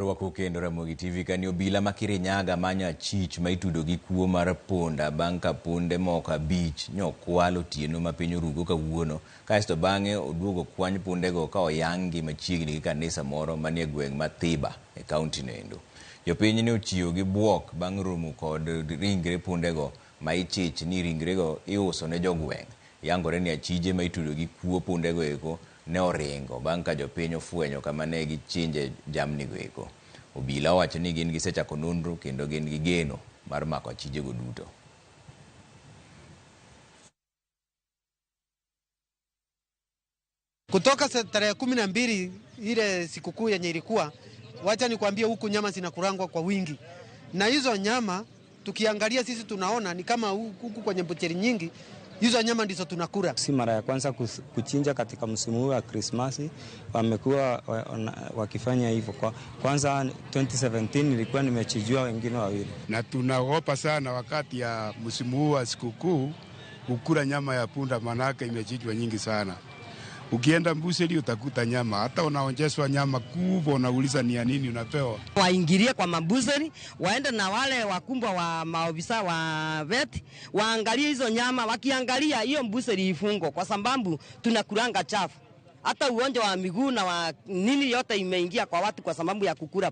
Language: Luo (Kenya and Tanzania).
Rwako kendo Ramogi TV kani obila ma Kirinyaga manyo achich ma itudo gi kuo mar punda bang' ka punde moko 5 nyokwal otieno ma piny orugo kawuono kaeto bang'e oduogo kwany pundego ka oyang' gi machiegni gi kanisa moro manie gweng' ma Thiba e kaunti no endo. Jopiny ne ochiwo gi buok bang' romo kod ringre pundego ma ichich ni ringrego iuso ne jogweng'. Yangore ni achije ma itudo gi kuo pundego eko ne oringo bang' ka jopiny ofwenyo kama ne gichinje jamnigo eko. Obila owacho ni gin gisechako nonro kendo gin gi geno mar mako achijego duto. Kutoka tarehe 12 ile sikukuu yenye ilikuwa, wacha nikwambie, huku nyama zinakurangwa kwa wingi, na hizo nyama tukiangalia sisi tunaona ni kama huku kwenye bucheri nyingi hizo nyama ndizo tunakula. Si mara ya kwanza kuchinja katika msimu huu wa Krismasi, wamekuwa wakifanya hivyo. Kwanza 2017 nilikuwa nimechinjwa wengine 2. Na tunaogopa sana wakati ya msimu huu wa sikukuu kukula nyama ya punda, manake imechinjwa nyingi sana. Ukienda mbuseli utakuta nyama, hata unaonjeshwa nyama kubwa, unauliza ni ya nini unapewa. Waingilie kwa mabuseri, waende na wale wakumbwa wa maofisa wa vet, waangalie hizo nyama. Wakiangalia hiyo mbuseri ifungwe, kwa sababu tunakulanga chafu. Hata ugonjwa wa miguu na wa nini yote imeingia kwa watu kwa sababu ya kukula.